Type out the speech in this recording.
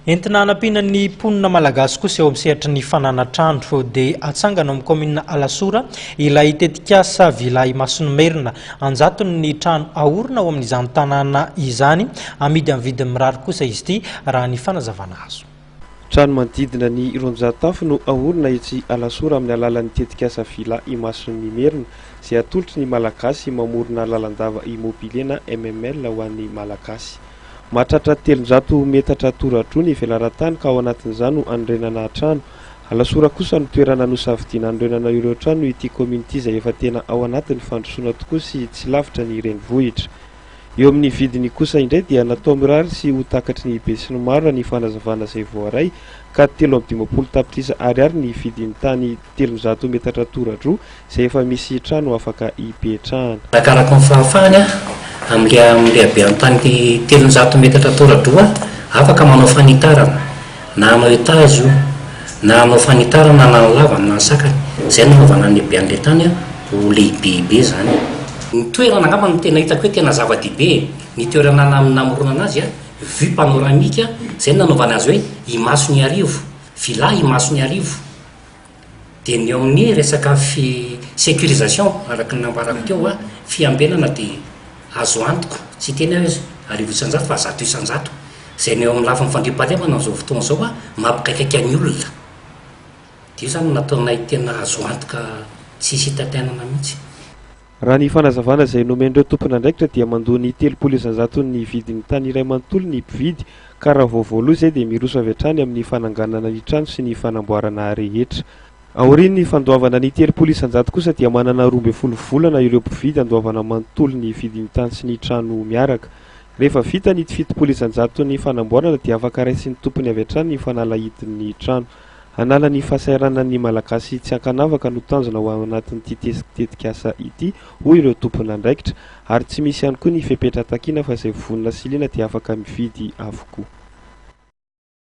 Entina hanampiana ny mponina malagasy kosa eo amin'ny sehatry ny fananan-trano dia atsangana ao amin'ny kaominina Alasora ilay tetikasa Villa Imasonimerina. An-jatony ny trano aorina ao amin'izany tanàna izany. Amidy amin'ny vidiny mirary kosa izy ity raha ny fanazavana azo. Trano manodidina ny 200 tafo no aorina etsy Alasora amin'ny alalan'ny tetikasa Villa Imasonimerina izay atolotry ny Malagasy mamorona lalandava immobilier na MML ho an'ny Malagasy. Mahatratra 300 metatra tora-droa ny velaran-tany ka ao anatin'izany no hanorenana trano. Alasora kosa no toerana nosafidiana hanorenana ireo trano noho ity kaominina ity izay efa tena ao anatin'ny fandrosoana tokoa sy tsy lavitra ny renivohitra. Eo amin'ny vidiny kosa indray dia natao mirary sy ho takatry ny besinimaro raha ny fanazavana izay voaray ka 53 tapitrisa ariary ny vidin'ny tany 300 metatra tora-droa izay efa misy trano afaka hipetrahana. Arakaraka ny fahafahany amin'ilay amin'ilay habean-tany 300 metatra tora-droa, afaka manao fanitarana na hanao étage io na hanao fanitarana na ny lavany na ny sakany, izay no anaovana ny habean'ilay tany ho lehibebe izany. Ny toerana angamba no tena hitako hoe tena zava-dehibe e, ny toerana namoronana azy, vue panoramique, izay no nanaovana azy hoe Imason'Iarivo, villa Imason'Iarivo. Dia ny eo amin'ny resaka fi sécurisation araka ny nambarako teo a, fiambenana dia azo antoka, tsy hiteny aho hoe 1000% fa 100%. Izay ny eo amin'ny lafiny fandriampahalemana amin'izao fotoana izao a, mampikaikaika ny olona. Dia io izany no nataonay tena azo antoka tsisy hitaintainana mihitsy. Raha ny fanazavana izay nomen'ireo tompon'andraikitra dia mandoa ny 30 isan-jaton'ny vidin'ny tany iray manontolo ny mpividy ka raha vao voaloa izay dia miroso avy hatrany amin'ny fananganana ny trano sy ny fanamboarana rehetra. Aorian'ny fandoavana ny 30% kosa dia manana 12 volana ireo mpividy handoavana manontolo ny vidin'ny tany sy ny trano miaraka. Rehefa vita ny 70 isan-jaton'ny fanamboarana dia afaka raisin'ny tompony avy hatrany ny fanalahidin'ny trano. Hanala ny fahasahiranan'ny Malagasy tsy ankanavaka no tanjona ho anatin'ity tetikasa ity, hoy ireo tompon'andraikitra, ary tsy misy ihany koa ny fepetra takiana fa izay vonona sy liana dia afaka mividy avokoa.